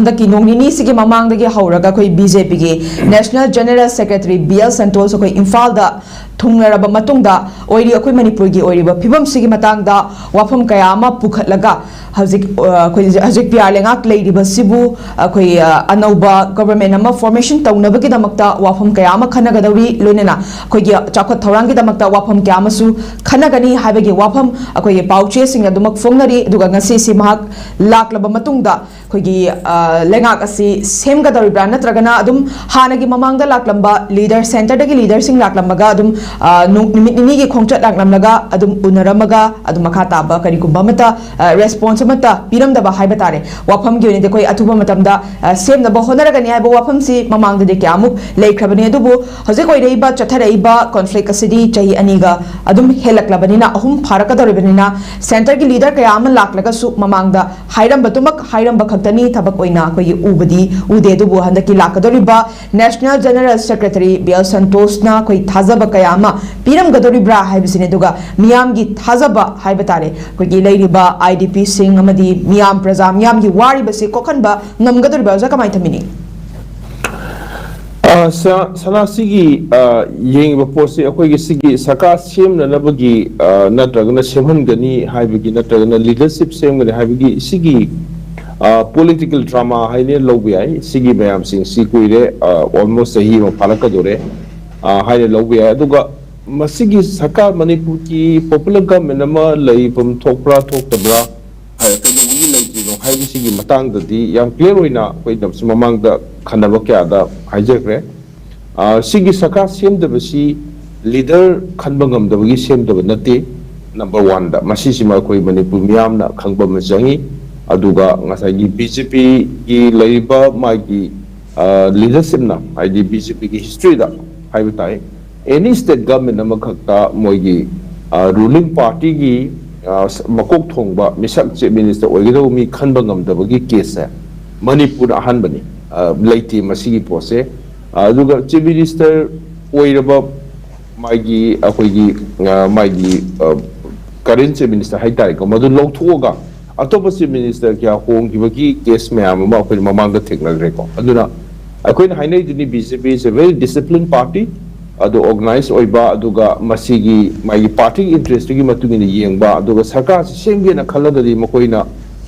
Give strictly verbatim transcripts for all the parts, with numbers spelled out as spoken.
ꯍꯟꯗꯛꯀꯤ ꯅꯣꯡ ꯅꯤꯅꯤꯁꯤꯒꯤ ꯃꯃꯥꯡꯗꯒꯤ ꯍꯧꯔꯒ ꯑꯩꯈꯣꯏ ꯕꯤ ꯖꯦ ꯄꯤꯒꯤ National General Secretary B L Santhosh ꯑꯩꯈꯣꯏ ꯏꯝꯐꯥꯜꯗ ꯊꯨꯡꯂꯔꯕ ꯃꯇꯨꯡꯗ ꯑꯣꯏꯔꯤ ꯑꯩꯈꯣꯏ ꯃꯅꯤꯄꯨꯔꯒꯤ ꯑꯣꯏꯔꯤꯕ ꯐꯤꯕꯝꯁꯤꯒꯤ ꯃꯇꯥꯡꯗ ꯋꯥꯐꯝ ꯀꯌꯥ ꯑꯃ ꯄꯨꯈꯠꯂꯒ ꯍꯧꯖꯤꯛ ꯑ, ꯑꯩꯈꯣꯏ ꯍꯧꯖꯤꯛ ꯄꯤ ꯑꯥꯔ ꯂꯩꯉꯥꯛ ꯂꯩꯔꯤꯕꯁꯤꯕꯨ ꯑꯩꯈꯣꯏ ꯑ, ꯑꯅꯧꯕ ꯒꯣꯕꯔꯃꯦꯟ ꯑꯃ ꯐꯣꯔꯃꯦꯁꯟ ꯇꯧꯅꯕꯒꯤꯗꯃꯛꯇ ꯋꯥꯐꯝ ꯀꯌꯥ ꯑꯃ ꯈꯟꯅꯒꯗꯧꯔꯤ꯫ ꯂꯣꯏꯅꯅ ꯑꯩꯈꯣꯏꯒꯤ ꯆꯥꯎꯈꯠ ꯊꯧꯔꯥꯡꯒꯤꯗꯃꯛꯇ ꯋꯥꯐꯝ ꯀꯌꯥ ꯑꯃꯁꯨ ꯈꯟꯅꯒꯅꯤ ꯍꯥꯏꯕꯒꯤ ꯋꯥꯐꯝ ꯑꯩꯈꯣꯏꯒꯤ ꯄꯥꯎꯆꯦꯁꯤꯡ ꯑꯗꯨꯃꯛ ꯐꯣꯡꯅꯔꯤ꯫ ꯑꯗꯨꯒ ꯉꯁꯤꯁꯤ ꯃꯍꯥꯛ ꯂꯥꯛꯂꯕ ꯃꯇꯨꯡꯗ ꯑꯩꯈꯣꯏꯒꯤ ꯑ, ꯂꯩꯉꯥꯛ ꯑꯁꯤ ꯁꯦꯝꯒꯗꯧꯔꯤꯕ꯭ꯔꯥ, ꯅꯠꯇ꯭ꯔꯒꯅ ꯑꯗꯨꯝ ꯍꯥꯟꯅꯒꯤ ꯃꯃꯥꯡꯗ ꯂꯥꯛꯂꯝꯕ ꯂꯤꯗꯔ, ꯁꯦꯟꯇꯔꯗꯒꯤ ꯂꯤꯗꯔꯁꯤꯡ ꯂꯥꯛꯂꯝꯃꯒ ꯑꯗꯨꯝ ꯑ, ꯅꯨ- ꯅꯨꯃꯤꯠ ꯅꯤꯅꯤꯒꯤ ꯈꯣꯡꯆꯠ ꯂꯥꯛꯂꯝꯂꯒ ꯑꯗꯨꯝ ꯎꯅꯔꯝꯃꯒ ꯑꯗꯨꯝ ꯃꯈꯥ ꯇꯥꯕ ꯀꯔꯤꯒꯨꯝꯕ ꯑꯃꯠꯇ ꯔꯦꯁꯄꯣꯟꯁ ꯑꯃꯠꯇ ꯄꯤꯔꯝꯗꯕ ꯍꯥꯏꯕ ꯇꯥꯔꯦ꯫ ꯋꯥꯐꯝꯒꯤ ꯑꯣꯏꯅꯗꯤ ꯑꯩꯈꯣꯏ ꯑꯊꯨꯕ ꯃꯇꯝꯗ ꯑ, ꯁꯦꯝꯅꯕ ꯍꯣꯠꯅꯔꯒꯅꯤ ꯍꯥꯏꯕ ꯋꯥꯐꯝꯁꯤ ꯃꯃꯥꯡꯗꯗꯤ ꯀꯌꯥꯃꯨꯛ ꯂꯩꯈ꯭ꯔꯕꯅꯤ꯫ ꯑꯗꯨꯕꯨ ꯍꯧꯖꯤꯛ ꯑꯣꯏꯔꯛꯏꯕ ꯆꯠꯊꯔꯛꯏꯕ ꯀꯣꯟꯐ꯭ꯂꯤꯛ ꯑꯁꯤꯗꯤ ꯆꯍꯤ ꯑꯅꯤꯒ ꯑꯗꯨꯝ ꯍꯦꯜꯂꯛꯂꯕꯅꯤꯅ, ꯑꯍꯨꯝ ꯐꯥꯔꯛꯀꯗꯧꯔꯤꯕꯅꯤꯅ, ꯁꯦꯟꯇꯔꯒꯤ ꯂꯤꯗꯔ ꯀꯌꯥ ꯑꯃ ꯂꯥꯛꯂꯒꯁꯨ ꯃꯃꯥꯡꯗ ꯍꯥꯏꯔꯝꯕꯗꯨꯃꯛ ꯍꯥꯏꯔꯝꯕ ꯈꯛꯇꯅꯤ, ꯊꯕꯛ ꯑꯣꯏꯅ ꯑꯩꯈꯣꯏꯒꯤ ꯎꯕꯗꯤ ꯎꯗꯦ꯫ ꯑꯗꯨꯕꯨ ꯍꯟꯗꯛꯀꯤ ꯂꯥꯛꯀꯗꯧꯔꯤꯕ National General Secretary B L Santhoshꯅ ꯑꯩꯈꯣꯏ ꯊꯥꯖꯕ ꯀꯌꯥ ꯑꯃ ꯄꯤꯔꯝꯒꯗꯧꯔꯤꯕ꯭ꯔꯥ ꯍꯥꯏꯕꯁꯤꯅꯤ꯫ ꯑꯗꯨꯒ ꯃꯤꯌꯥꯝꯒꯤ ꯊꯥꯖꯕ ꯍꯥꯏꯕ ꯇꯥꯔꯦ, ꯑꯩꯈꯣꯏꯒꯤ ꯂꯩꯔꯤꯕ I D Pꯁꯤꯡ ꯑꯃꯗꯤ ꯃꯤꯌꯥꯝ, ꯄ꯭ꯔꯖꯥ ꯃꯤꯌꯥꯝꯒꯤ ꯋꯥꯔꯤꯕꯁꯤ ꯀꯣꯛꯍꯟꯕ ꯉꯝꯒꯗꯧꯔꯤꯕ꯭ꯔꯥ? ꯑꯣꯖꯥ, ꯀꯃꯥꯏꯅ ꯊꯝꯕꯤꯅꯤꯡꯏ? ꯑ, ꯁ- ꯁꯅꯥ, ꯁꯤꯒꯤ ꯑ, ꯌꯦꯡꯉꯤꯕ ꯄꯣꯠꯁꯤ ꯑꯩꯈꯣꯏꯒꯤ ꯁꯤꯒꯤ ꯁꯔꯀꯥꯔ ꯁꯦꯝꯅꯅꯕꯒꯤ ꯑ, ꯅꯠꯇ꯭ꯔꯒꯅ ꯁꯦꯝꯍꯟꯒꯅꯤ ꯍꯥꯏꯕꯒꯤ, ꯅꯠꯇ꯭ꯔꯒꯅ ꯂꯤꯗꯔꯁꯤꯞ ꯁꯦꯝꯒꯅꯤ ꯍꯥꯏꯕꯒꯤ ꯁꯤꯒꯤ ꯄꯣꯂꯤꯇꯤꯀꯦꯜ ꯗ꯭ꯔꯃꯥ ꯍꯥꯏꯅ ꯂꯧꯕ ꯌꯥꯏ꯫ ꯁꯤꯒꯤ ꯃꯌꯥꯝꯁꯤꯡꯁꯤ ꯀꯨꯏꯔꯦ, ꯑꯣꯜꯃꯣꯁ ꯆꯍꯤ ꯑꯃ ꯐꯥꯔꯛꯀꯗꯧꯔꯦ ꯑ, ꯍꯥꯏꯅ ꯂꯧꯕ ꯌꯥꯏ꯫ ꯑꯗꯨꯒ ꯃꯁꯤꯒꯤ ꯁꯔꯀꯥꯔ, ꯃꯅꯤꯄꯨꯔꯒꯤ ꯄꯣꯄꯨꯂꯔ ꯒꯚꯔꯟꯃꯦꯟ ꯑꯃ ꯂꯩꯐꯝ ꯊꯣꯛꯄ꯭ꯔꯥ ꯊꯣꯛꯇꯕ꯭ꯔꯥ, ꯍꯥꯏ- ꯀꯩꯗꯧꯕꯒꯤ ꯂꯩꯇ꯭ꯔꯤꯅꯣ ꯍꯥꯏꯕꯁꯤꯒꯤ ꯃꯇꯥꯡꯗꯗꯤ ꯌꯥꯝ ꯀ꯭ꯂꯤꯌꯥꯔ ꯑꯣꯏꯅ ꯑꯩꯈꯣꯏꯅꯁꯨ ꯃꯃꯥꯡꯗ ꯈꯟꯅꯕ ꯀꯌꯥꯗ ꯍꯥꯏꯖꯈ꯭ꯔꯦ꯫ ꯑ, ꯁꯤꯒꯤ ꯁꯔꯀꯥꯔ ꯁꯦꯝꯗꯕꯁꯤ ꯂꯤꯗꯔ ꯈꯟꯕ ꯉꯝꯗꯕꯒꯤ ꯁꯦꯝꯗꯕ ꯅꯠꯇꯦ꯫ ꯅꯝꯕꯔ ꯋꯥꯟꯗ ꯃꯁꯤꯁꯤꯃ ꯑꯩꯈꯣꯏ ꯃꯅꯤꯄꯨꯔ ꯃꯤꯌꯥꯝꯅ ꯈꯪꯕ ꯑꯃ ꯆꯪꯉꯤ꯫ ꯑꯗꯨꯒ ꯉꯁꯥꯏꯒꯤ B J Pꯒꯤ ꯂꯩꯔꯤꯕ ꯃꯥꯒꯤ ꯑ, ꯂꯤꯗꯔꯁꯤꯞꯅ, ꯍꯥꯏꯗꯤ B J Pꯒꯤ ꯍꯤꯁꯇ꯭ꯔꯤꯗ ꯍꯥꯏꯕ ꯇꯥꯏ, ꯑꯦꯅꯤ ꯁ꯭ꯇꯦꯠ ꯒꯚꯔꯟꯃꯦꯟ ꯑꯃꯈꯛꯇ ꯃꯣꯏꯒꯤ ꯔꯨꯂꯤꯡ ꯄꯥꯔꯇꯤꯒꯤ ꯃꯀꯣꯛ ꯊꯣꯡꯕ ꯃꯤꯁꯛ ꯆꯤꯐ ꯃꯤꯅꯤꯁꯇꯔ ꯑꯣꯏꯒꯗꯧꯕ ꯃꯤ ꯈꯟꯕ ꯉꯝꯗꯕꯒꯤ ꯀꯦꯁꯁꯦ ꯃꯅꯤꯄꯨꯔꯗ ꯑꯍꯥꯟꯕꯅꯤ꯫ ꯑ, ꯂꯩꯇꯦ ꯃꯁꯤꯒꯤ ꯄꯣꯠꯁꯦ꯫ ꯑ, ꯑꯗꯨꯒ ꯆꯤꯐ ꯃꯤꯅꯤꯁꯇꯔ ꯑꯣꯏꯔꯕ ꯃꯥꯒꯤ, ꯑꯩꯈꯣꯏꯒꯤ, ꯑ, ꯃꯥꯒꯤ, ꯑ, ꯀꯔꯦꯟ ꯆꯤꯐ ꯃꯤꯅꯤꯁꯇꯔ ꯍꯥꯏꯇꯥꯔꯦꯀꯣ, ꯃꯗꯨ ꯂꯧꯊꯣꯛꯑꯒ ꯑꯇꯣꯞꯄ ꯆꯤꯐ ꯃꯤꯅꯤꯁꯇꯔ ꯀꯌꯥ ꯍꯣꯡꯈꯤꯕꯒꯤ ꯀꯦꯁ ꯃꯌꯥꯝ ꯑꯃ ꯑꯩꯈꯣꯏꯅ ꯃꯃꯥꯡꯗ ꯊꯦꯡꯅꯈ꯭ꯔꯦꯀꯣ꯫ ꯑꯗꯨꯅ ꯑꯩꯈꯣꯏꯅ ꯍꯥꯏꯅꯩꯗꯨꯅꯤ, B J P is a very disciplined party, ꯑꯗꯨ ꯑꯣꯔꯒꯅꯥꯏꯖ ꯑꯣꯏꯕ, ꯑꯗꯨꯒ ꯃꯁꯤꯒꯤ ꯃꯥꯒꯤ ꯄꯥꯔꯇꯤꯒꯤ ꯏꯟꯇꯔꯦꯁꯇꯨꯒꯤ ꯃꯇꯨꯡ ꯏꯟꯅ ꯌꯦꯡꯕ, ꯑꯗꯨꯒ ꯁꯔꯀꯥꯔꯁꯤ ꯁꯦꯝꯒꯦꯅ ꯈꯜꯂꯒꯗꯤ ꯃꯈꯣꯏꯅ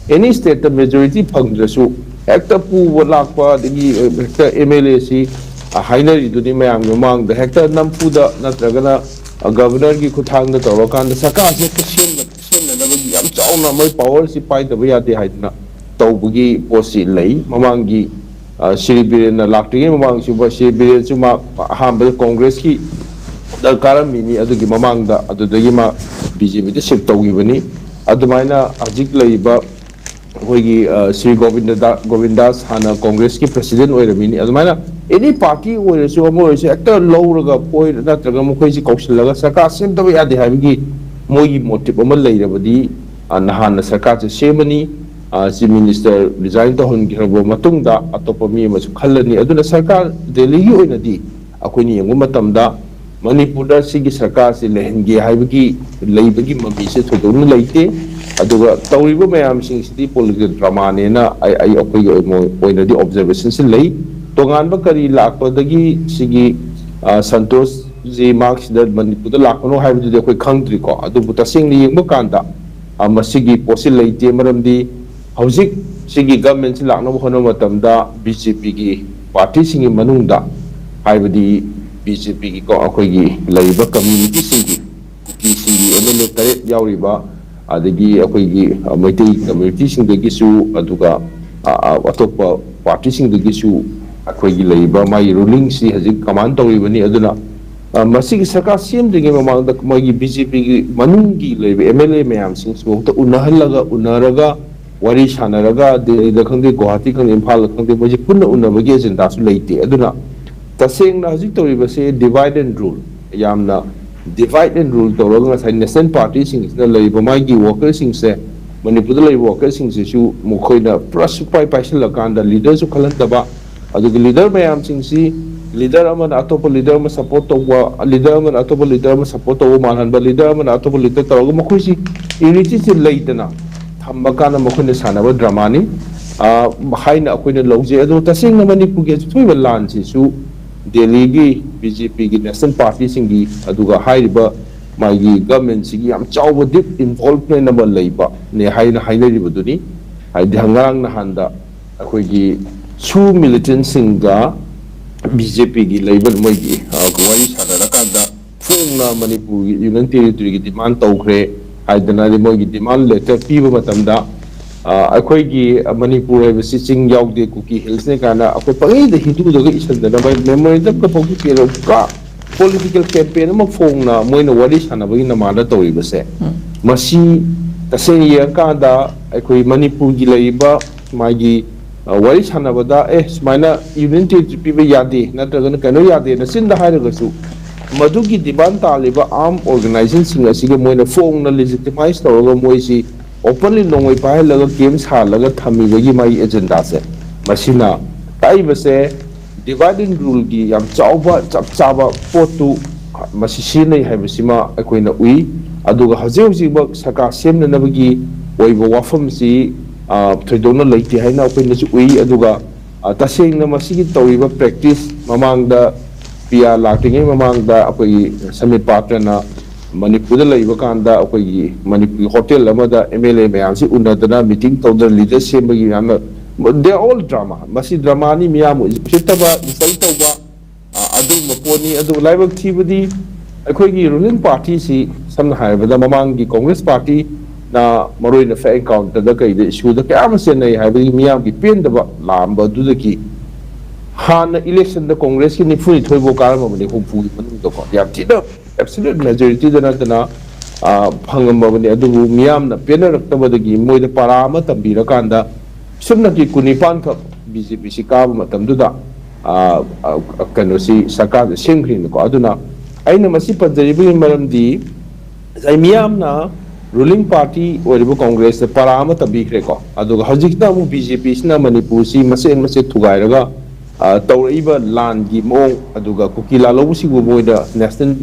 ꯑꯦꯅꯤ ꯁ꯭ꯇꯦꯠꯇ ꯃꯦꯖꯣꯔꯤꯇꯤ ꯐꯪꯗ꯭ꯔꯁꯨ ꯍꯦꯛꯇ ꯄꯨꯕ ꯂꯥꯛꯄ, ꯑꯗꯒꯤ ꯍꯦꯛꯇ ꯑꯦꯝ ꯑꯦꯜ ꯑꯦꯁꯤ ꯍꯥꯏꯅꯔꯤꯗꯨꯅꯤ ꯃꯌꯥꯝꯒꯤ ꯃꯃꯥꯡꯗ, ꯍꯦꯛꯇ ꯅꯝꯐꯨꯗ ꯅꯠꯇ꯭ꯔꯒꯅ ꯒꯕꯔꯅꯔꯒꯤ ꯈꯨꯠꯊꯥꯡꯗ ꯇꯧꯔꯀꯥꯟꯗ ꯁꯔꯀꯥꯔꯁꯤ ꯍꯦꯛꯇ ꯁꯦꯝꯅ-, ꯁꯦꯝꯅꯅꯕꯒꯤ ꯌꯥꯝ ꯆꯥꯎꯅ ꯃꯣꯏ ꯄꯥꯋꯔꯁꯤ ꯄꯥꯏꯗꯕ ꯌꯥꯗꯦ ꯍꯥꯏꯗꯅ ꯇꯧꯕꯒꯤ ꯄꯣꯠꯁꯤ ꯂꯩ꯫ ꯃꯃꯥꯡꯒꯤ, ꯑ, ꯁ꯭ꯔꯤ ꯕꯤꯔꯦꯟꯅ ꯂꯥꯛꯇ꯭ꯔꯤꯉꯩ ꯃꯃꯥꯡꯁꯨ ꯁ꯭ꯔꯤ ꯕꯤꯔꯦꯟꯁꯨ ꯃꯥ ꯑꯍꯥꯟꯕꯗ ꯀꯣꯡꯒ꯭ꯔꯦꯁꯀꯤ ꯗ ꯀꯥꯔꯝꯃꯤꯅꯤ, ꯑꯗꯨꯒꯤ ꯃꯃꯥꯡꯗ ꯑꯗꯨꯗꯒꯤ ꯃꯥ ꯕꯤ ꯖꯦ ꯄꯤꯗ ꯁꯤꯐ ꯇꯧꯈꯤꯕꯅꯤ꯫ ꯑꯗꯨꯃꯥꯏꯅ ꯍꯧꯖꯤꯛ ꯂꯩꯔꯤꯕ ꯑꯩꯈꯣꯏꯒꯤ, ꯑ, ꯁ꯭ꯔꯤ ꯒꯣꯕꯤꯟꯗ ꯗꯥ-, ꯒꯣꯕꯤꯟꯗꯥꯁ ꯍꯥꯟꯅ ꯀꯣꯡꯒ꯭ꯔꯦꯁꯀꯤ ꯄ꯭ꯔꯦꯁꯤꯗꯦꯟ ꯑꯣꯏꯔꯝꯃꯤꯅꯤ꯫ ꯑꯗꯨꯃꯥꯏꯅ ꯑꯦꯅꯤ ꯄꯥꯔꯇꯤ ꯑꯣꯏꯔꯁꯨ ꯑꯃ ꯑꯣꯏꯔꯁꯨ ꯍꯦꯛꯇ ꯂꯧꯔꯒ ꯄꯣꯏ-, ꯅꯠꯇ꯭ꯔꯒ ꯃꯈꯣꯏꯁꯤ ꯀꯧꯁꯤꯜꯂꯒ ꯁꯔꯀꯥꯔ ꯁꯦꯝꯗꯕ ꯌꯥꯗꯦ ꯍꯥꯏꯕꯒꯤ ꯃꯣꯏꯒꯤ ꯃꯣꯇꯤꯞ ꯑꯃ ꯂꯩꯔꯕꯗꯤ, ꯑ, ꯅꯍꯥꯟꯅ ꯁꯔꯀꯥꯔꯁꯦ ꯁꯦꯝꯃꯅꯤ꯫ ꯑ, ꯆꯤꯐ ꯃꯤꯅꯤꯁꯇꯔ ꯔꯤꯖꯥꯏꯟ ꯇꯧꯍꯟꯈ꯭ꯔꯕ ꯃꯇꯨꯡꯗ ꯑꯇꯣꯞꯄ ꯃꯤ ꯑꯃꯁꯨ ꯈꯜꯂꯅꯤ꯫ ꯑꯗꯨꯅ ꯁꯔꯀꯥꯔ ꯗꯦꯜꯂꯤꯒꯤ ꯑꯣꯏꯅꯗꯤ ꯑꯩꯈꯣꯏꯅ ꯌꯦꯡꯕ ꯃꯇꯝꯗ ꯃꯅꯤꯄꯨꯔꯗ ꯁꯤꯒꯤ ꯁꯔꯀꯥꯔꯁꯤ ꯂꯩꯍꯟꯒꯦ ꯍꯥꯏꯕꯒꯤ ꯂꯩꯕꯒꯤ ꯃꯃꯤꯁꯦ ꯊꯣꯏꯗꯣꯛꯅ ꯂꯩꯇꯦ꯫ ꯑꯗꯨꯒ ꯇꯧꯔꯤꯕ ꯃꯌꯥꯝꯁꯤꯡꯁꯤꯗꯤ ꯄꯣꯂꯤꯇꯤꯀꯦꯜ ꯗ꯭ꯔꯃꯥꯅꯦꯅ ꯑꯩ, ꯑꯩ, ꯑꯩꯈꯣꯏꯒꯤ ꯑꯣꯏꯅ, ꯑꯣꯏꯅꯗꯤ ꯑꯣꯕꯖꯔꯕꯦꯁꯟꯁꯤ ꯂꯩ꯫ ꯇꯣꯉꯥꯟꯕ ꯀꯔꯤ ꯂꯥꯛꯄꯗꯒꯤ ꯁꯤꯒꯤ, ꯑ, ꯁꯟꯇꯣꯁꯖꯤ ꯃꯍꯥꯛꯁꯤꯗ ꯃꯅꯤꯄꯨꯔꯗ ꯂꯥꯛꯄꯅꯣ ꯍꯥꯏꯕꯗꯨꯗꯤ ꯑꯩꯈꯣꯏ ꯈꯪꯗ꯭ꯔꯤꯀꯣ꯫ ꯑꯗꯨꯕꯨ ꯇꯁꯦꯡꯅ ꯌꯦꯡꯕ ꯀꯥꯟꯗ, ꯑ, ꯃꯁꯤꯒꯤ ꯄꯣꯠꯁꯤ ꯂꯩꯇꯦ꯫ ꯃꯔꯝꯗꯤ ꯍꯧꯖꯤꯛ ꯁꯤꯒꯤ ꯒꯚꯔꯟꯃꯦꯟꯁꯤ ꯂꯥꯛꯅꯕ ꯍꯣꯠꯅꯕ ꯃꯇꯝꯗ ꯕꯤ ꯖꯦ ꯄꯤꯒꯤ ꯄꯥꯔꯇꯤꯁꯤꯡꯒꯤ ꯃꯅꯨꯡꯗ, ꯍꯥꯏꯕꯗꯤ ꯕꯤ ꯖꯦ ꯄꯤꯒꯤꯀꯣ, ꯑꯩꯈꯣꯏꯒꯤ ꯂꯩꯔꯤꯕ ꯀꯝꯃ꯭ꯌꯨꯅꯤꯇꯤꯁꯤꯡꯒꯤ, ꯀꯨꯀꯤꯁꯤꯡꯒꯤ ꯑꯦꯝ ꯑꯦꯜ ꯑꯦ ꯇꯔꯦꯠ ꯌꯥꯎꯔꯤꯕ, ꯑꯗꯒꯤ ꯑꯩꯈꯣꯏꯒꯤ, ꯑ, ꯃꯩꯇꯩ ꯀꯝꯃ꯭ꯌꯨꯅꯤꯇꯤꯁꯤꯡꯗꯒꯤꯁꯨ, ꯑꯗꯨꯒ, ꯑ, ꯑ, ꯑꯇꯣꯞꯄ ꯄꯥꯔꯇꯤꯁꯤꯡꯗꯒꯤꯁꯨ ꯑꯩꯈꯣꯏꯒꯤ ꯂꯩꯔꯤꯕ ꯃꯥꯒꯤ ꯔꯨꯂꯤꯡꯁꯤ ꯍꯧꯖꯤꯛ ꯀꯃꯥꯟ ꯇꯧꯔꯤꯕꯅꯤ꯫ ꯑꯗꯨꯅ, ꯑ, ꯃꯁꯤꯒꯤ ꯁꯔꯀꯥꯔ ꯁꯦꯝꯗ꯭ꯔꯤꯉꯩ ꯃꯃꯥꯡꯗ ꯃꯣꯏꯒꯤ ꯕꯤ ꯖꯦ ꯄꯤꯒꯤ ꯃꯅꯨꯡꯒꯤ ꯂꯩꯔꯤꯕ ꯑꯦꯝ ꯑꯦꯜ ꯑꯦ ꯃꯌꯥꯝꯁꯤꯡꯁꯤꯐꯥꯎꯗ ꯎꯅꯍꯜꯂꯒ, ꯎꯅꯔꯒ, ꯋꯥꯔꯤ ꯁꯥꯟꯅꯔꯒ, ꯗꯦꯜꯂꯤꯗ ꯈꯪꯗꯦ, ꯒꯨꯋꯥꯍꯥꯇꯤ ꯈꯪꯗꯦ, ꯏꯝꯐꯥꯜꯗ ꯈꯪꯗꯦ, ꯃꯣꯏꯁꯦ ꯄꯨꯟꯅ ꯎꯅꯕꯒꯤ ꯑꯦꯖꯦꯟꯗꯥꯁꯨ ꯂꯩꯇꯦ꯫ ꯑꯗꯨꯅ ꯇꯁꯦꯡꯅ ꯍꯧꯖꯤꯛ ꯇꯧꯔꯤꯕꯁꯦ divide and rule, ꯌꯥꯝꯅ divide and rule ꯇꯧꯔꯒ ꯉꯁꯥꯏ ꯅꯦꯁꯅꯦꯜ ꯄꯥꯔꯇꯤꯁꯤꯡꯁꯤꯅ ꯂꯩꯔꯤꯕ ꯃꯥꯒꯤ ꯋꯥꯀꯔꯁꯤꯡꯁꯦ, ꯃꯅꯤꯄꯨꯔꯗ ꯂꯩꯔꯤꯕ ꯋꯥꯀꯔꯁꯤꯡꯁꯤꯁꯨ ꯃꯈꯣꯏꯅ ꯄꯨꯔꯥ ꯁꯨꯛꯄꯥꯏ ꯄꯥꯏꯁꯤꯜꯂꯀꯥꯟꯗ ꯂꯤꯗꯔꯁꯨ ꯈꯜꯍꯟꯗꯕ, ꯑꯗꯨꯒ ꯂꯤꯗꯔ ꯃꯌꯥꯝꯁꯤꯡꯁꯤ ꯂꯤꯗꯔ ꯑꯃꯅ ꯑꯇꯣꯞꯄ ꯂꯤꯗꯔ ꯑꯃ ꯁꯄꯣꯔꯠ ꯇꯧꯕ, ꯂꯤꯗꯔ ꯑꯃꯅ ꯑꯇꯣꯞꯄ ꯂꯤꯗꯔ ꯑꯃ ꯁꯄꯣꯔꯠ ꯇꯧꯕ ꯃꯥꯜꯍꯟꯕ, ꯂꯤꯗꯔ ꯑꯃꯅ ꯑꯇꯣꯞꯄ ꯂꯤꯗꯔ ꯇꯧꯔꯒ ꯃꯈꯣꯏꯁꯤ ꯌꯨꯅꯤꯇꯤꯁꯤ ꯂꯩꯇꯅ ꯊꯝꯕ ꯀꯥꯟꯗ ꯃꯈꯣꯏꯅ ꯁꯥꯟꯅꯕ dramaꯅꯤ, ꯑ, ꯍꯥꯏꯅ ꯑꯩꯈꯣꯏꯅ ꯂꯧꯖꯩ꯫ ꯑꯗꯣ ꯇꯁꯦꯡꯅ ꯃꯅꯤꯄꯨꯔꯒꯤ ꯍꯧꯖꯤꯛ ꯊꯣꯛꯏꯕ ꯂꯥꯟꯁꯤꯁꯨ ꯗꯦꯜꯂꯤꯒꯤ BJPꯒꯤ national partyꯁꯤꯡꯒꯤ, ꯑꯗꯨꯒ ꯍꯥꯏꯔꯤꯕ ꯃꯥꯒꯤ governmentꯁꯤꯒꯤ ꯌꯥꯝ ꯆꯥꯎꯕ deep involvement ꯑꯃ ꯂꯩꯕꯅꯦ ꯍꯥꯏꯅ ꯍꯥꯏꯅꯔꯤꯕꯗꯨꯅꯤ꯫ ꯍꯥꯏꯗꯤ ꯉꯔꯥꯡ ꯅꯍꯥꯟꯗ ꯑꯩꯈꯣꯏꯒꯤ ꯁꯨ militantꯁꯤꯡꯒ BJPꯒꯤ ꯂꯩꯕ ꯃꯣꯏꯒꯤ, ꯑ, ꯋꯥꯔꯤ ꯁꯥꯟꯅꯔꯀꯥꯟꯗ ꯐꯣꯡꯅ ꯃꯅꯤꯄꯨꯔꯒꯤ Union Territoryꯒꯤ demand ꯇꯧꯈ꯭ꯔꯦ ꯍꯥꯏꯗꯅ, ꯍꯥꯏꯗꯤ ꯃꯣꯏꯒꯤ demand letter ꯄꯤꯕ ꯃꯇꯝꯗ, ꯑ, ꯑꯩꯈꯣꯏꯒꯤ ꯃꯅꯤꯄꯨꯔ ꯍꯥꯏꯕꯁꯤ ꯆꯤꯡ ꯌꯥꯎꯗꯦ, ꯀꯨꯀꯤ hillsꯅꯦ ꯀꯥꯏꯅ ꯑꯩꯈꯣꯏ ꯄꯪꯏꯗ ꯍꯤꯗꯨꯗꯒ ꯏꯁꯤꯟꯗꯅ memorandumꯒ ꯐꯥꯎꯗꯣꯛꯄꯤꯔꯒ ꯄꯨꯔꯥ political campaign ꯑꯃ ꯐꯣꯡꯅ ꯃꯣꯏꯅ ꯋꯥꯔꯤ ꯁꯥꯟꯅꯕꯒꯤ ꯅꯃꯥꯗ ꯇꯧꯔꯤꯕꯁꯦ, ꯃꯁꯤ ꯇꯁꯦꯡꯅ ꯌꯦꯡꯉꯀꯥꯟꯗ ꯑꯩꯈꯣꯏ ꯃꯅꯤꯄꯨꯔꯒꯤ ꯂꯩꯔꯤꯕ ꯃꯥꯒꯤ, ꯑ, ꯋꯥꯔꯤ ꯁꯥꯟꯅꯕꯗ, "ꯑꯦ, ꯁꯨꯃꯥꯏꯅ Union Territory ꯄꯤꯕ ꯌꯥꯗꯦ, ꯅꯠꯇ꯭ꯔꯒꯅ ꯀꯩꯅꯣ ꯌꯥꯗꯦꯅ" ꯆꯤꯟꯗ ꯍꯥꯏꯔꯒꯁꯨ, ꯃꯗꯨꯒꯤ demand ꯇꯥꯜꯂꯤꯕ armed organizationꯁꯤꯡ ꯑꯁꯤꯒ ꯃꯣꯏꯅ ꯐꯣꯡꯅ legitimize ꯇꯧꯔꯒ ꯃꯣꯏꯁꯤ openly ꯅꯣꯡꯃꯩ ꯄꯥꯏꯍꯜꯂꯒ camp ꯁꯥꯍꯜꯂꯒ ꯊꯝꯃꯤꯕꯒꯤ ꯃꯥꯒꯤ agendaꯁꯦ, ꯃꯁꯤꯅ ꯇꯥꯛꯏꯕꯁꯦ divide and ruleꯒꯤ ꯌꯥꯝ ꯆꯥꯎꯕ ꯆꯞ ꯆꯥꯕ ꯄꯣꯠꯇꯨ ꯃꯁꯤ ꯁꯤꯖꯤꯟꯅꯩ ꯍꯥꯏꯕꯁꯤꯃ ꯑꯩꯈꯣꯏꯅ ꯎꯏ꯫ ꯑꯗꯨꯒ ꯍꯧꯖꯤꯛ ꯍꯧꯖꯤꯛꯃꯛ ꯁꯔꯀꯥꯔ ꯁꯦꯝꯅꯅꯕꯒꯤ ꯑꯣꯏꯕ ꯋꯥꯐꯝꯁꯤ, ꯑ, ꯊꯣꯏꯗꯣꯛꯅ ꯂꯩꯇꯦ ꯍꯥꯏꯅ ꯑꯩꯈꯣꯏꯅꯁꯨ ꯎꯏ꯫ ꯑꯗꯨꯒ, ꯑ, ꯇꯁꯦꯡꯅ ꯃꯁꯤꯒꯤ ꯇꯧꯔꯤꯕ practice ꯃꯃꯥꯡꯗ ꯄꯤ ꯑꯥꯔ ꯂꯥꯛꯇ꯭ꯔꯤꯉꯩ ꯃꯃꯥꯡꯗ ꯑꯩꯈꯣꯏꯒꯤ ꯁꯃꯤꯠ ꯄꯥꯇ꯭ꯔꯅ ꯃꯅꯤꯄꯨꯔꯗ ꯂꯩꯕ ꯀꯥꯟꯗ ꯑꯩꯈꯣꯏꯒꯤ ꯃꯅꯤꯄꯨꯔꯒꯤ hotel ꯑꯃꯗ MLA ꯃꯌꯥꯝꯁꯤ ꯎꯅꯗꯅ meeting ꯇꯧꯗꯅ leader ꯁꯦꯝꯕꯒꯤ ꯌꯥꯝꯅ, they are all drama꯫ ꯃꯁꯤ dramaꯅꯤ, ꯃꯤꯌꯥꯝꯕꯨ ꯎꯁꯤꯠꯇꯕ, insult ꯇꯧꯕ, ꯑ, ꯑꯗꯨꯒꯨꯝꯕ ꯄꯣꯠꯅꯤ꯫ ꯑꯗꯨꯕꯨ ꯂꯥꯏꯕꯛ ꯊꯤꯕꯗꯤ ꯑꯩꯈꯣꯏꯒꯤ ruling partyꯁꯤ, ꯁꯝꯅ ꯍꯥꯏꯔꯕꯗ ꯃꯃꯥꯡꯒꯤ Congress partyꯅ ꯃꯔꯨꯑꯣꯏꯅ ꯐꯦꯛ encounterꯗ ꯀꯩꯗ issueꯗ ꯀꯌꯥ ꯑꯃ ꯆꯦꯟꯅꯩ ꯍꯥꯏꯕꯒꯤ ꯃꯤꯌꯥꯝꯒꯤ ꯄꯦꯟꯗꯕ ꯂꯥꯛꯑꯝꯕ ꯑꯗꯨꯗꯒꯤ ꯍꯥꯟꯅ electionꯗ Congressꯀꯤ ꯅꯤꯐꯨ ꯅꯤꯊꯣꯏ ꯐꯥꯎ ꯀꯥꯔꯝꯃꯕꯅꯤ, ꯍꯨꯝꯐꯨꯒꯤ ꯃꯅꯨꯡꯗꯀꯣ, ꯌꯥꯝ ꯊꯤꯅ absolute majorityꯗ ꯅꯠꯇꯅ, ꯑ, ꯐꯪꯉꯝꯃꯕꯅꯤ꯫ ꯑꯗꯨꯕꯨ ꯃꯤꯌꯥꯝꯅ ꯄꯦꯟꯅꯔꯛꯇꯕꯗꯒꯤ ꯃꯣꯏꯗ ꯄꯔꯥ ꯑꯃ ꯇꯝꯕꯤꯔꯀꯥꯟꯗ ꯁꯨꯞꯅꯒꯤ ꯀꯨꯟꯅꯤꯄꯥꯟ ꯈꯛ BJPꯁꯤ ꯀꯥꯕ ꯃꯇꯝꯗꯨꯗ, ꯑ, ꯑ, ꯀꯩꯅꯣꯁꯤ ꯁꯔꯀꯥꯔꯁꯦ ꯁꯦꯝꯈ꯭ꯔꯤꯅꯤꯀꯣ꯫ ꯑꯗꯨꯅ ꯑꯩꯅ ꯃꯁꯤ ꯄꯟꯖꯔꯤꯕꯒꯤ ꯃꯔꯝꯗꯤ ꯉꯁꯥꯏ ꯃꯤꯌꯥꯝꯅ ruling party ꯑꯣꯏꯔꯤꯕ Congressꯇ ꯄꯔꯥ ꯑꯃ ꯇꯝꯕꯤꯈ꯭ꯔꯦꯀꯣ꯫ ꯑꯗꯨꯒ ꯍꯧꯖꯤꯛꯇ ꯑꯃꯨꯛ BJPꯁꯤꯅ ꯃꯅꯤꯄꯨꯔꯁꯤ ꯃꯆꯦꯠ ꯃꯆꯦꯠ ꯊꯨꯒꯥꯏꯔꯒ, ꯑ, ꯇꯧꯔꯛꯏꯕ ꯂꯥꯟꯒꯤ ꯃꯑꯣꯡ, ꯑꯗꯨꯒ ꯀꯨꯀꯤ ꯂꯥꯜꯍꯧꯕꯁꯤꯕꯨ ꯃꯣꯏꯗ national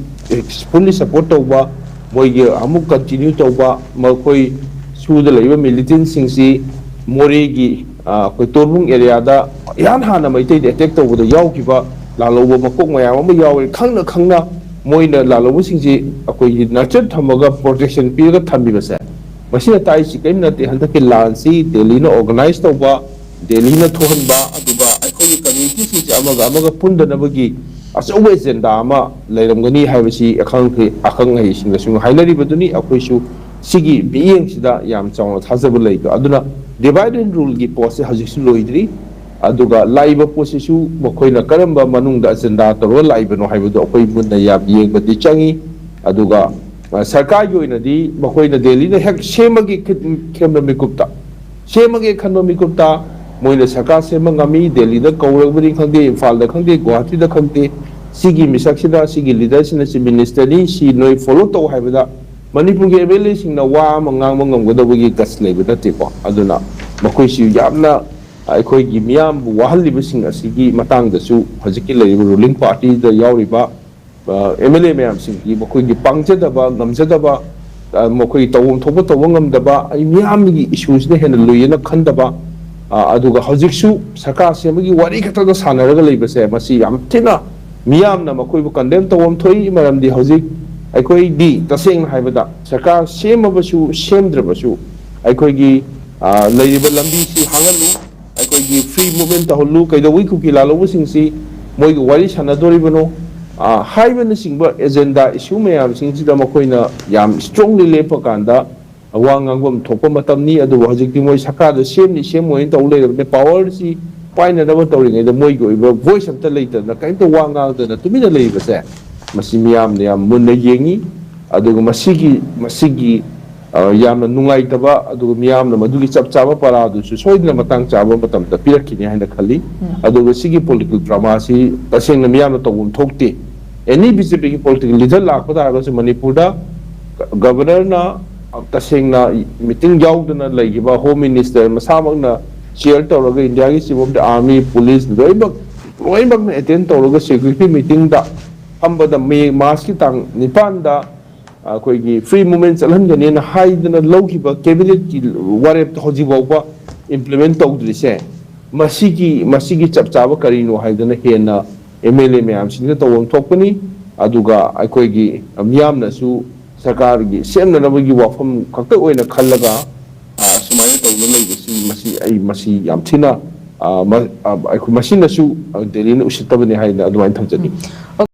fully support ꯇꯧꯕ, ꯃꯣꯏꯒꯤ ꯑꯃꯨꯛ continue ꯇꯧꯕ, ꯃꯈꯣꯏ ꯁꯨꯗ ꯂꯩꯕ ꯃꯤꯂꯤꯇꯦꯟꯁꯤꯡꯁꯤ ꯃꯣꯔꯦꯒꯤ, ꯑ, ꯑꯩꯈꯣꯏ ꯇꯣꯔꯕꯨꯡ ꯑꯦꯔꯤꯌꯥꯗ ꯏꯍꯥꯟ ꯍꯥꯟꯅ ꯃꯩꯇꯩꯗ ꯑꯦꯇꯦꯛ ꯇꯧꯕꯗ ꯌꯥꯎꯈꯤꯕ ꯂꯥꯜꯍꯧꯕ ꯃꯀꯣꯛ ꯃꯌꯥꯝ ꯑꯃ ꯌꯥꯎꯔꯦ꯫ ꯈꯪꯅ ꯈꯪꯅ ꯃꯣꯏꯅ ꯂꯥꯜꯍꯧꯕꯁꯤꯡꯁꯤ ꯑꯩꯈꯣꯏꯒꯤ ꯅꯔꯆꯔ ꯊꯝꯃꯒ ꯄ꯭ꯔꯣꯇꯦꯛꯁꯟ ꯄꯤꯔꯒ ꯊꯝꯕꯤꯕꯁꯦ, ꯃꯁꯤꯅ ꯇꯥꯛꯏꯁꯤ ꯀꯔꯤꯝ ꯅꯠꯇꯦ꯫ ꯍꯟꯗꯛꯀꯤ ꯂꯥꯟꯁꯤ ꯗꯦꯜꯂꯤꯅ ꯑꯣꯔꯒꯅꯥꯏꯖ ꯇꯧꯕ, ꯗꯦꯜꯂꯤꯅ ꯊꯣꯛꯍꯟꯕ, ꯑꯗꯨꯒ ꯑꯩꯈꯣꯏꯒꯤ ꯀꯝꯃ꯭ꯌꯨꯅꯤꯇꯤꯁꯤꯡꯁꯦ ꯑꯃꯒ ꯑꯃꯒ ꯄꯨꯟꯗꯅꯕꯒꯤ ꯑꯆꯧꯕ ꯑꯦꯖꯦꯟꯗꯥ ꯑꯃ ꯂꯩꯔꯝꯒꯅꯤ ꯍꯥꯏꯕꯁꯤ ꯑꯈꯪ ꯑꯈꯪ ꯑꯍꯩꯁꯤꯡꯅꯁꯨ ꯍꯥꯏꯅꯔꯤꯕꯗꯨꯅꯤ꯫ ꯑꯩꯈꯣꯏꯁꯨ ꯁꯤꯒꯤ ꯃꯤꯠꯌꯦꯡꯁꯤꯗ ꯌꯥꯝ ꯆꯥꯎꯅ ꯊꯥꯖꯕ ꯂꯩꯕ꯫ ꯑꯗꯨꯅ divide and ruleꯒꯤ ꯄꯣꯠꯁꯦ ꯍꯧꯖꯤꯛꯁꯨ ꯂꯣꯏꯗ꯭ꯔꯤ꯫ ꯑꯗꯨꯒ ꯂꯥꯛꯏꯕ ꯄꯣꯠꯁꯤꯁꯨ ꯃꯈꯣꯏꯅ ꯀꯔꯝꯕ ꯃꯅꯨꯡꯗ ꯑꯖꯦꯟꯗꯥ ꯇꯧꯔꯒ ꯂꯥꯛꯏꯕꯅꯣ ꯍꯥꯏꯕꯗꯨ ꯑꯩꯈꯣꯏ ꯃꯨꯟꯅ ꯌꯥꯝ ꯌꯦꯡꯕꯗꯤ ꯆꯪꯉꯤ꯫ ꯑꯗꯨꯒ, ꯑ, ꯁꯔꯀꯥꯔꯒꯤ ꯑꯣꯏꯅꯗꯤ ꯃꯈꯣꯏꯅ ꯗꯦꯜꯂꯤꯗ ꯍꯦꯛ ꯁꯦꯝꯃꯒꯦ ꯈꯟꯕ ꯃꯤꯀꯨꯞꯇ, ꯁꯦꯝꯃꯒꯦ ꯈꯟꯕ ꯃꯤꯀꯨꯞꯇ ꯃꯣꯏꯅ ꯁꯔꯀꯥꯔ ꯁꯦꯝꯕ ꯉꯝꯃꯤ꯫ ꯗꯦꯜꯂꯤꯗ ꯀꯧꯔꯕꯅꯤ ꯈꯪꯗꯦ, ꯏꯝꯐꯥꯜꯗ ꯈꯪꯗꯦ, ꯒꯨꯋꯥꯍꯥꯇꯤꯗ ꯈꯪꯗꯦ, ꯁꯤꯒꯤ ꯃꯤꯁꯛꯁꯤꯅ, ꯁꯤꯒꯤ ꯂꯤꯗꯔꯁꯤꯅ, ꯆꯤꯐ ꯃꯤꯅꯤꯁꯇꯔꯅꯤ, ꯁꯤ ꯅꯣꯏ ꯐꯣꯂꯣ ꯇꯧ ꯍꯥꯏꯕꯗ ꯃꯅꯤꯄꯨꯔꯒꯤ ꯑꯦꯝ ꯑꯦꯜ ꯑꯦꯁꯤꯡꯅ ꯋꯥ ꯑꯃ ꯉꯥꯡꯕ ꯉꯝꯒꯗꯕꯒꯤ ꯒꯠꯁ ꯂꯩꯕ ꯅꯠꯇꯦꯀꯣ꯫ ꯑꯗꯨꯅ ꯃꯈꯣꯏꯁꯤ ꯌꯥꯝꯅ ꯑꯩꯈꯣꯏꯒꯤ ꯃꯤꯌꯥꯝꯕꯨ ꯋꯥꯍꯜꯂꯤꯕꯁꯤꯡ ꯑꯁꯤꯒꯤ ꯃꯇꯥꯡꯗꯁꯨ ꯍꯧꯖꯤꯛꯀꯤ ꯂꯩꯔꯤꯕ ꯔꯨꯂꯤꯡ ꯄꯥꯔꯇꯤꯗ ꯌꯥꯎꯔꯤꯕ ꯑꯦꯝ ꯑꯦꯜ ꯑꯦ ꯃꯌꯥꯝꯁꯤꯡꯒꯤ ꯃꯈꯣꯏꯒꯤ ꯄꯥꯡꯖꯗꯕ, ꯉꯝꯖꯗꯕ, ꯑ, ꯃꯈꯣꯏꯒꯤ ꯇꯧꯐꯝ ꯊꯣꯛꯄ ꯇꯧꯕ ꯉꯝꯗꯕ, ꯑꯩ ꯃꯤꯌꯥꯝꯒꯤ ꯏꯁꯨꯁꯤꯅ ꯍꯦꯟꯅ ꯂꯨꯏꯌꯦꯅ ꯈꯟꯗꯕ, ꯑ, ꯑꯗꯨꯒ ꯍꯧꯖꯤꯛꯁꯨ ꯁꯔꯀꯥꯔ ꯁꯦꯝꯕꯒꯤ ꯋꯥꯔꯤ ꯈꯛꯇꯗ ꯁꯥꯟꯅꯔꯒ ꯂꯩꯕꯁꯦ, ꯃꯁꯤ ꯌꯥꯝ ꯊꯤꯅ ꯃꯤꯌꯥꯝꯅ ꯃꯈꯣꯏꯕꯨ ꯀꯟꯗꯦꯝ ꯇꯧꯐꯝ ꯊꯣꯛꯏ꯫ ꯃꯔꯝꯗꯤ ꯍꯧꯖꯤꯛ ꯑꯩꯈꯣꯏꯗꯤ ꯇꯁꯦꯡꯅ ꯍꯥꯏꯕꯗ ꯁꯔꯀꯥꯔ ꯁꯦꯝꯃꯕꯁꯨ ꯁꯦꯝꯗ꯭ꯔꯕꯁꯨ ꯑꯩꯈꯣꯏꯒꯤ, ꯑ, ꯂꯩꯔꯤꯕ ꯂꯝꯕꯤꯁꯤ ꯍꯥꯡꯍꯜꯂꯨ, ꯑꯩꯈꯣꯏꯒꯤ ꯐ꯭ꯔꯤ ꯃꯨꯚꯃꯦꯟ ꯇꯧꯍꯜꯂꯨ, ꯀꯩꯗꯧꯕꯩ ꯀꯨꯀꯤ ꯂꯥꯜꯍꯧꯕꯁꯤꯡꯁꯤ ꯃꯣꯏꯒ ꯋꯥꯔꯤ ꯁꯥꯟꯅꯗꯣꯔꯤꯕꯅꯣ, ꯑ, ꯍꯥꯏꯕꯅꯆꯤꯡꯕ ꯑꯦꯖꯦꯟꯗꯥ ꯏꯁꯨ ꯃꯌꯥꯝꯁꯤꯡꯁꯤꯗ ꯃꯈꯣꯏꯅ ꯌꯥꯝ ꯏꯁꯇ꯭ꯔꯣꯡꯂꯤ ꯂꯦꯞꯄꯀꯥꯟꯗ ꯋꯥ ꯉꯥꯡꯐꯝ ꯊꯣꯛꯄ ꯃꯇꯝꯅꯤ꯫ ꯑꯗꯨꯕꯨ ꯍꯧꯖꯤꯛꯇꯤ ꯃꯣꯏ ꯁꯔꯀꯥꯔꯗ ꯁꯦꯝꯅꯤ ꯁꯦꯝꯃꯣꯏꯅ ꯇꯧ ꯂꯩꯔꯕꯅꯤ꯫ ꯄꯥꯋꯔꯁꯤ ꯄꯥꯏꯅꯅꯕ ꯇꯧꯔꯤꯉꯩꯗ ꯃꯣꯏꯒꯤ ꯑꯣꯏꯕ ꯚꯣꯏꯁ ꯑꯝꯇ ꯂꯩꯇꯗꯅ, ꯀꯔꯤꯝꯇ ꯋꯥ ꯉꯥꯡꯗꯅ ꯇꯨꯃꯤꯟꯅ ꯂꯩꯔꯤꯕꯁꯦ, ꯃꯁꯤ ꯃꯤꯌꯥꯝꯅ ꯌꯥꯝ ꯃꯨꯟꯅ ꯌꯦꯡꯉꯤ꯫ ꯑꯗꯨꯒ ꯃꯁꯤꯒꯤ, ꯃꯁꯤꯒꯤ, ꯑ, ꯌꯥꯝꯅ ꯅꯨꯡꯉꯥꯏꯇꯕ, ꯑꯗꯨꯒ ꯃꯤꯌꯥꯝꯅ ꯃꯗꯨꯒꯤ ꯆꯞ ꯆꯥꯕ ꯄꯔꯥꯗꯨꯁꯨ ꯁꯣꯏꯗꯅ ꯃꯇꯥꯡ ꯆꯥꯕ ꯃꯇꯝꯗ ꯄꯤꯔꯛꯈꯤꯅꯤ ꯍꯥꯏꯅ ꯈꯜꯂꯤ꯫ ꯎꯝ꯫ ꯑꯗꯨꯒ ꯁꯤꯒꯤ ꯄꯣꯂꯤꯇꯤꯀꯦꯜ ꯗ꯭ꯔꯃꯥꯁꯤ ꯇꯁꯦꯡꯅ ꯃꯤꯌꯥꯝꯅ ꯇꯧꯐꯝ ꯊꯣꯛꯇꯦ꯫ ꯑꯦꯅꯤ ꯕꯤ ꯖꯦ ꯄꯤꯒꯤ ꯄꯣꯂꯤꯇꯤꯀꯦꯜ ꯂꯤꯗꯔ ꯂꯥꯛꯄ ꯇꯥꯔꯒꯁꯨ ꯃꯅꯤꯄꯨꯔꯗ ꯒꯕꯔꯅꯔꯅ ꯇꯁꯦꯡꯅ ꯃꯤꯇꯤꯡ ꯌꯥꯎꯗꯅ ꯂꯩꯈꯤꯕ, ꯍꯣꯝ ꯃꯤꯅꯤꯁꯇꯔ ꯃꯁꯥꯃꯛꯅ ꯆꯤꯌꯔ ꯇꯧꯔꯒ, ꯏꯟꯗꯤꯌꯥꯒꯤ chief of the army, police ꯂꯣꯏꯅꯃꯛ, ꯂꯣꯏꯅꯃꯛꯅ ꯑꯦꯇꯦꯟ ꯇꯧꯔꯒ ꯁꯦꯀ꯭ꯌꯨꯔꯤꯇꯤ ꯃꯤꯇꯤꯡꯗ ꯐꯝꯕꯗ ꯃꯦ, ꯃꯥꯔꯁꯀꯤ ꯇꯥꯡ ꯅꯤꯄꯥꯟꯗ ꯑꯩꯈꯣꯏꯒꯤ ꯐ꯭ꯔꯤ ꯃꯨꯚꯃꯦꯟ ꯆꯠꯍꯟꯒꯅꯦꯅ ꯍꯥꯏꯗꯅ ꯂꯧꯈꯤꯕ ꯀꯦꯕꯤꯅꯦꯠꯀꯤ ꯋꯥꯔꯦꯞꯇꯣ ꯍꯧꯖꯤꯛ ꯐꯥꯎꯕ ꯏꯝꯄ꯭ꯂꯤꯃꯦꯟ ꯇꯧꯗ꯭ꯔꯤꯁꯦ, ꯃꯁꯤꯒꯤ, ꯃꯁꯤꯒꯤ ꯆꯞ ꯆꯥꯕ ꯀꯔꯤꯅꯣ ꯍꯥꯏꯗꯅ ꯍꯦꯟꯅ ꯑꯦꯝ ꯑꯦꯜ ꯑꯦ ꯃꯌꯥꯝꯁꯤꯡꯗ ꯇꯧꯐꯝ ꯊꯣꯛꯄꯅꯤ꯫ ꯑꯗꯨꯒ ꯑꯩꯈꯣꯏꯒꯤ ꯃꯤꯌꯥꯝꯅꯁꯨ ꯁꯔꯀꯥꯔꯒꯤ ꯁꯦꯝꯅꯅꯕꯒꯤ ꯋꯥꯐꯝ ꯈꯛꯇ ꯑꯣꯏꯅ ꯈꯜꯂꯒ, ꯑ, ꯁꯨꯃꯥꯏꯅ ꯇꯧꯗꯨꯅ ꯂꯩꯕꯁꯤ, ꯃꯁꯤ, ꯑꯩ ꯃꯁꯤ ꯌꯥꯝ ꯊꯤꯅ, ꯑ, ꯃ-, ꯑ, ꯑꯩꯈꯣꯏ ꯃꯁꯤꯅꯁꯨ, ꯑ, ꯗꯦꯜꯂꯤꯅ ꯎꯁꯤꯠꯇꯕꯅꯤ ꯍꯥꯏꯅ ꯑꯗꯨꯃꯥꯏꯅ ꯊꯝꯖꯅꯤꯡꯉꯤ꯫